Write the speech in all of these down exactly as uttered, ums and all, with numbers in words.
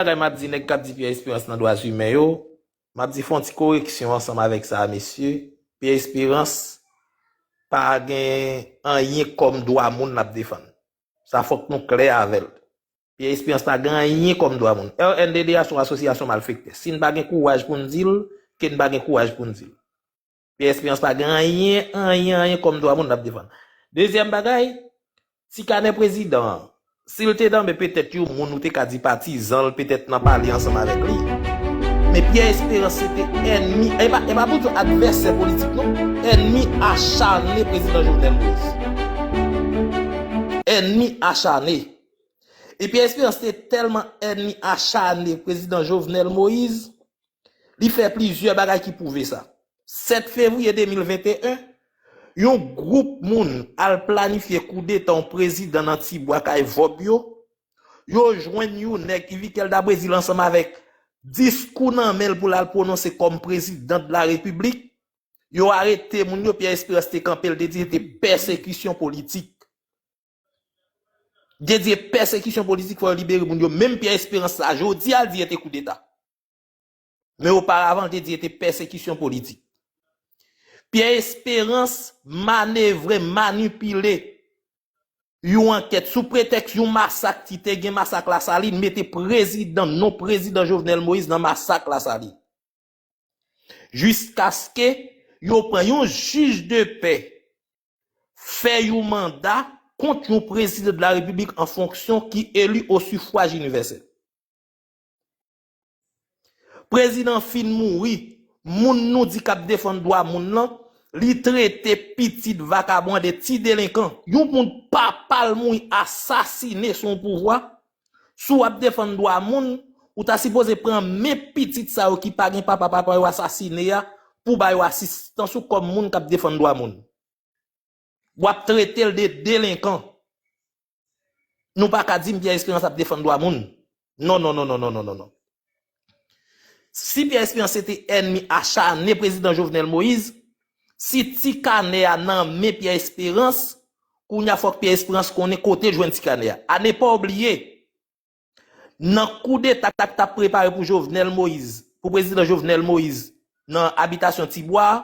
bagay m ap di nèg k ap di Pierre Espérance nan dwa imen yo, m ap di fè yon ti koreksyon ansanm avèk sa, mesye. Pierre Espérance pa gen anyen kòm dwa moun l ap defann. Sa fòk nou klè avè l. Pierre Espérance pa gen anyen kòm dwa moun. R N D D A se yon asosyasyon malfektè. Si n pa gen kouraj pou n di l, ke n pa gen kouraj pou n di l. Pierre Espérance pa gen anyen, anyen, anyen kòm dwa moun l ap defann. Dezyèm bagay, ti kanè prezidan an, si l te nan men petèt yon moun ou te ka di patizan l, petèt nan pale ansanm avèk li. Men Pierre Espérance se te ènmi, e pa, e pa pou di advèsè politik non, ènmi acharne prezidan Jovenel Moïse. Ènmi acharne. E Pierre Espérance te tèlman ènmi acharne prezidan Jovenel Moïse, li fè plizyè bagay ki pwouve sa. Sèt fevriye de mil venteyen, yon gwoup moun al planifye koudeta yon prezidan nan Tibwa kay Vòb yo. Yo jwenn yon nèg, Yvikel Dabrezil, ansanm avèk diskou nan men l pou l al pwononse kòm prezidan de la repiblik. Yo arete moun yo, Pierre Espérance te kanpe, l te di se te pèsekisyon politik. Te di pèsekisyon politik, fò yo libere moun yo. Menm Pierre Espérance sa, jodi a l di e te koudeta. Men oparavan, l te di e te pèsekisyon politik. Pierre Espérance manevre, manipile yon ankèt sou pretèks yon masak ki te gen, masak Lasalin, mete prezidan, non prezidan Jovenel Moïse nan masak Lasalin. Jiskaske yo pran yon jij de pè, fè yon manda kont yon prezidan de la repiblik an fonksyon ki eli o sifwaj inivèsèl. Prezidan fin mouri, moun nou di k ap defann dwa moun lan, li trete pitit vakabon de ti delenkan. Yon moun papa l mouri asasine sou yon pouvwa. Si w ap defann dwa moun, ou ta sipoze pran men pitit sa yo ki pa gen papa, papa yo asasine a, pou ba yo asistans ou kòm moun k ap defann dwa moun. W ap trete l de delenkan. Nou pa ka di m Pierre Espérance ap defann dwa moun. Non, non, non, non, non, non, non, non. Si Pierre Espérance se te ènmi acharne prezidan Jovenel Moïse, si ti kanè a nan men Pierre Espérance, kounye a fòk Pierre Espérance konnen kote l jwenn ti kanè a. A ne pa oubliye, nan koudeta k t ap prepare pou Jovenel Moïse, pou prezidan Jovenel Moïse, nan abitasyon Tibwa a,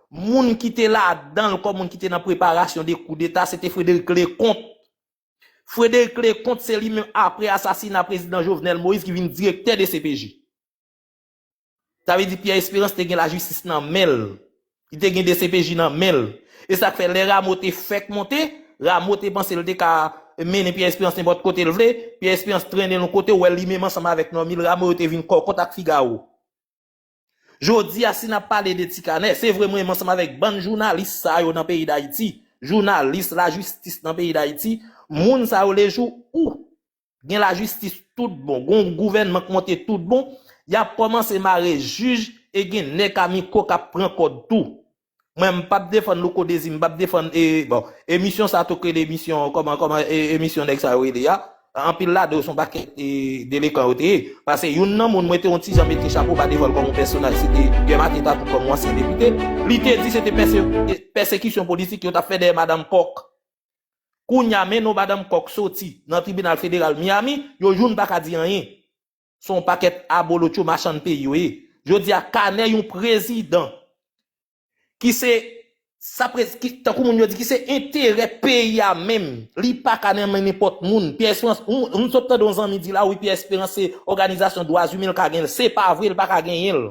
moun ki te ladan l kòm moun ki te nan preparasyon de koudeta, se te Frédéric Leconte. Frédéric Leconte, se li menm, apre asasina prezidan Jovenel Moïse, ki vin direktè D C P J. Sa vle di Pierre Espérance te gen lajistis nan men l. Li te gen D C P J nan men l. E sa k fè lè Rameau te fèk monte, Rameau te panse l te ka mennen Pierre Espérance nenpòt kote l vle, Pierre Espérance trennen l yon kote, ou wè l li menm ansanm avèk Normil Rameau yo te vin kòkòt ak Figaro. Jodi a, si n ap pale de ti kanè, se vre mwen menm ansanm avèk bann jounalis sa yo nan peyi Dayiti, jounalis lajistis nan peyi Dayiti, moun sa yo lejou ou gen lajistis tout bon, gon gouvènman k monte tout bon, y ap kòmanse mare jij e gen nèg a mikwo k ap pran kòd tou. Mwen, m p ap defann Louko Dezi, m p ap defann, e, bon, emisyon sa tou k rele emisyon, kòman, kòman, e, emisyon nèg sa yo rele a. Anpil ladan yo se yon pakèt, e, delenkan yo te ye. Paske youn nan moun mwen te yon ti jan mete chapo ba devan l kòm yon pèsonaj, se te Guy Martin Tatou kòm yon ansyen depite. Li te di se te pèse-, pèsekisyon politik yo t ap fè dèyè Madanm Kòk. Kounye a, men non Madanm Kòk soti nan tribinal federal Miami, yo youn pa ka di anyen. Se yon pakèt abolotcho machann peyi yo ye. Jodi a, kanè yon prezidan ki se, sa prez-, ki, tankou moun yo di, ki se enterè peyi a menm, li pa ka nan men nenpòt moun. Pierre Espérance, ou, ou sot tande yon zanmi di la, wi, Pierre Espérance se òganizasyon dwa imen l ka genyen l. Se pa vre, l pa ka genyen l.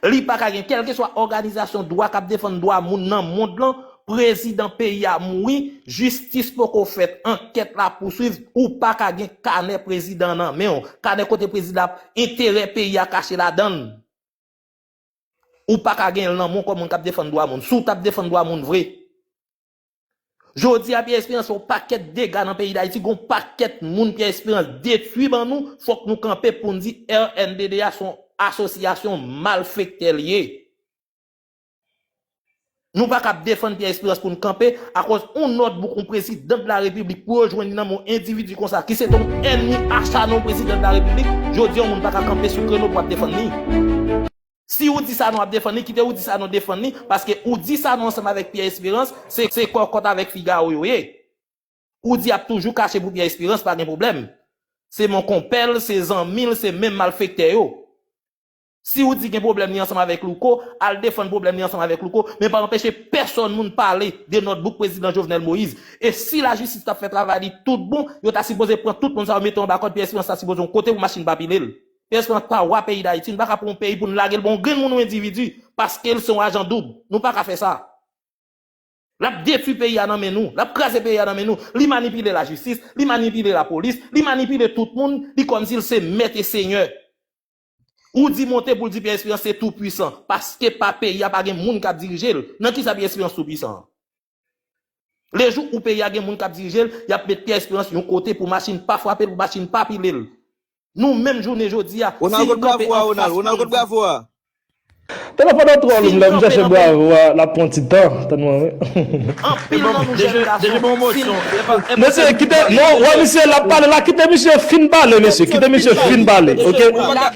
Li pa ka gen, kèlkeswa òganizasyon dwa k ap defann dwa moun nan mond lan, prezidan peyi a mouri, jistis poko fèt, ankèt la pouswiv, ou pa ka gen kanè prezidan nan men w. Kanè kote prezidan ap, enterè peyi a kache ladan l. Ou pa ka gen l nan men w kòm moun k ap defann dwa moun. Si w t ap defann dwa moun vre, Jodi a, Pierre Espérance fè yon pakèt dega nan peyi Dayiti, gon pakèt moun Pierre Espérance detwi ban nou, fòk nou kanpe pou n di R N D D A se yon asosyasyon malfektè l ye. Nou pa kab defann Pierre Espérance pou n kanpe, akoz yon nòt bouk yon prezidan de la repiblik pou yo jwenn li nan men yon endividi konsa, ki se te yon ènmi acharne yon prezidan de la repiblik, jodi a yon moun pa ka kanpe sou kreno pou ap defann li. Si ou di Sanon ap defann li, kite ou di Sanon defann li, paske ou di Sanon ansanm avèk Pierre Espérance, se, se kòkòt avèk Figaro yo ye. Ou di ap toujou kache pou Pierre Espérance, pa gen pwoblèm. Se mon konpè l, se zanmi l, se menm malfektè yo. Si w di gen pwoblèm li ansanm avèk Louko, al defann pwoblèm li ansanm avèk Louko, men pa anpeche pèsonn moun pale de notebook prezidan Jovenel Moïse. E si lajistis t ap fè travay li tout bon, yo ta sipoze pran tout moun sa yo mete yo anba kòd, Pierre Espérance ta sipoze yon kote pou machin pa pile l. Pierre Espérance pa wa peyi Dayiti, nou pa ka pran yon peyi pou n lage l ba yon grenn moun ou endividi, paske l se yon ajan doub. Nou pa ka fè sa. L ap detwi peyi a nan men nou. L ap kraze peyi a nan men nou. Li manipile lajistis, li manipile lapolis, li manipile tout moun, li kòmsi l se mèt e senyè. Ou di monte pou l di Pierre Espérance se tou pwisan, paske pa peyi a pa gen moun k ap dirije l. Nan kisa Pierre Espérance tou pwisan an? Lejou ou peyi a gen moun k ap dirije l, y ap met Pierre Espérance yon kote pou machin pa frape l, pou machin pa pile l. Nou menm jounen jodi a, si nou kanpe anfas Pierre Espérance, Telefòn an twò long la, m chèche bravo a, l ap pran ti tan, tann mwen wi. Anpil nan nou jèn gason, si nou Mesye, kite, non, wè misye l ap pale la, kite misye fin pale, mesye, kite misye fin pale, oke?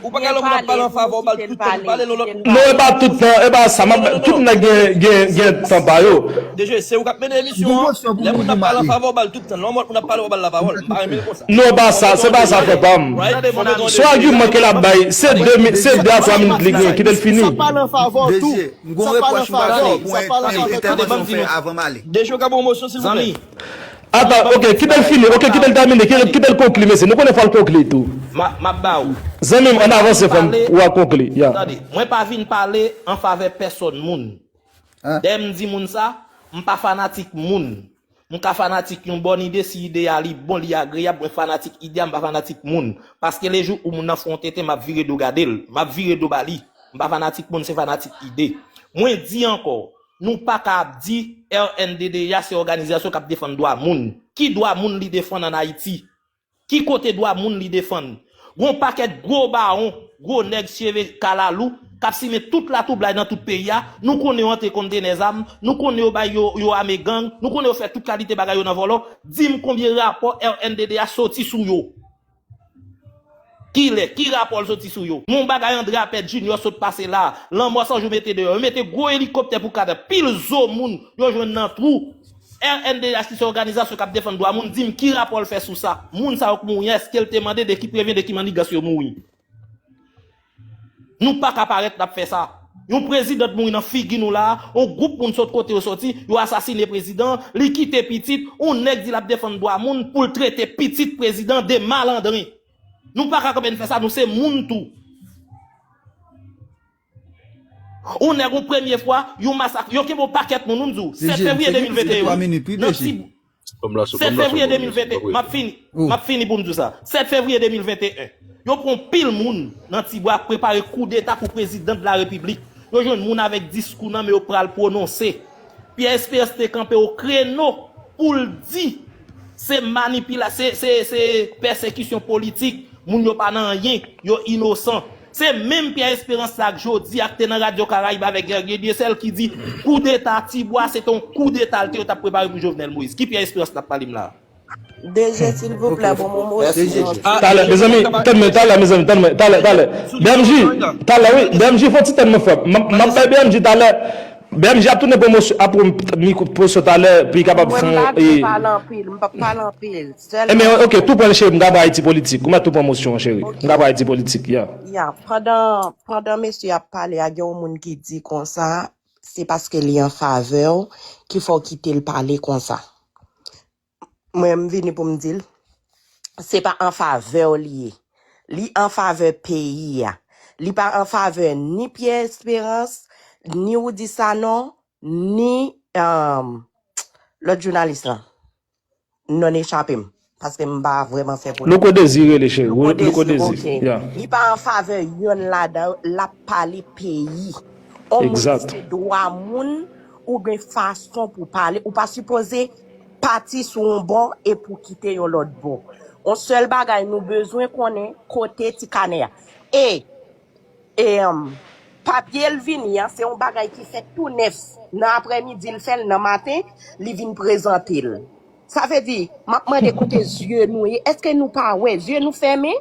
Ou pa ka lè moun ap pale an favè w ba l tout tan pou pale lè lòt moun. Non, e pa tout tan, e pa sa, m ap, tout nèg gen, gen, gen tan pa yo. Deje, se ou k ap mennen emisyon an. Lè moun ap pale an favè w ba l tout tan. Lè moun ap pale w ba l lapawòl. M pa renmen l konsa. Non, e pa sa, se pa sa, frè pa m. Se yon agiman ke l ap bay, se de, se de a twa minit li gen, kite l fini. Deje, m gon repwòch m pa fè pou entèvansyon w fè avan m ale. Deje, w ka pran yon mosyon silvouplè. Zanmi, Ata, oke, kite l fini, oke, kite l tèmine, kite l konkli, mesye. Nou konnen fò l konkli tou. m ap ba ou. Zanmi m, ann avanse, fò m, ou a konkli. Ya. Tande, mwen pa vin pale an favè pèsonn moun. Dèyè m di moun sa, m pa fanatik moun. M ka fanatik yon bòn ide, si ide a li bon, li agreyab, mwen fanatik ide a, m pa fanatik moun. Paske lejou ou moun nan fè yon tenten, m ap vire do gade l, m ap vire do ba li. M pa fanatik moun, se fanatik ide. Mwen di ankò, nou pa ka ap di R N D D A se òganizasyon k ap defann dwa moun. Ki dwa moun li defann ann Ayiti? Ki kote dwa moun li defann? Gon pakèt gwo bawon, gwo nèg cheve kalalou, k ap simen tout latwoublay nan tout peyi a, nou konnen yo antre kontenè zam, nou konnen yo bay yo, yo ame gang, nou konnen yo fè tout kalite bagay yo nan vòlò, di m konbyen rapò R N D D A soti sou yo? Kilè? Ki rapò l soti sou yo? Yon bagay André Apèd Junior sot pase la, lanmò san jou mete deyò, yo mete gwo elikoptè pou kadavè, pil zo moun yo jwenn nan twou. R N D H ki se òganizasyon k ap defann dwa moun, di m ki rapò l fè sou sa? Moun sa yo k mouri an, èske l te mande de ki prevyen, de ki mannigans yo mouri? Nou pa ka parèt n ap fè sa. Yon prezidan t mouri nan figi nou la a, yon gwoup moun sot kote yo soti, yo asasine prezidan, li kite pitit, yon nèg di l ap defann dwa moun pou l trete pitit prezidan de malandren. Nou pa ka kanpe n fè sa, nou se moun tou. Yon nèg yon premye fwa, yon masak, yo kenbe yon pakèt moun, m di w, sèt fevriye de mil venteyen, nan ti, sèt fevriye de mil venteyen, m ap fini, m ap fini pou m di w sa. Sèt fevriye de mil venteyen, yo pran pil moun nan Tibwa ap prepare koudeta pou prezidan de la repiblik. Yo jwenn moun avèk diskou nan men yo pral pwononse. Pierre Espérance te kanpe o kreno pou l di se manipila, se, se, se pèsekisyon politik, moun yo pa nan anyen, yo inosan. Se menm Pierre Espérance sa k jodi a k te nan Radyo Karayib avèk Guerrier Dieuseul ki di koudeta Tibwa se te yon koudeta l te yo t ap prepare pou Jovenel Moïse. Ki Pierre Espérance n ap pale m la a? D G, silvouplè, bon, bon, bon, bon. Talè, mezanmi, tann mwen, talè, mezanmi, tann mwen, talè, talè. B M J, talè, wi, B M J, fò ti tann mwen, frè. M, m ap bay B M J talè. B M J ap tounen pwomosyon, ap pran mikwo pwomosyon talè, pou li kapab fè yon. Mwen m pa vle pale anpil, m p ap pale anpil. Sèlman. Ebyen, oke, tou pran cheri, m ka bay ti politik. Ou mèt tou pran mosyon, cheri. M ka bay ti politik, ya. Ya, pandan, pandan mesye ap pale a, gen yon moun ki di konsa, se paske li an favè w ki fè w kite l pale konsa. Mwen, m vini pou m di l, se pa an favè w li ye. Li an favè peyi a. Li pa an favè ni Pierre Espérance, ni Roudy Sanon, ni, um, lòt jounalis lan. Non, echape m. Paske m pa vrèman fè politik. Louko Désir rele cheri. Louko Désir, ok. Li pa an favè yonn ladan yo, l ap pale peyi. On moun se dwa moun, ou gen fason pou pale, ou pa sipoze pati sou yon bò epi w kite yon lòt bò. Yon sèl bagay nou bezwen konnen, kote ti kanè a. E, e, um, papye l vini an, se yon bagay ki fèt tou nèf. Nan aprèmidi l fè l, nan maten, li vin prezante l. Sa vle di, m ap mande kote zye nou ye. Èske nou pa wè? Zye nou fèmen?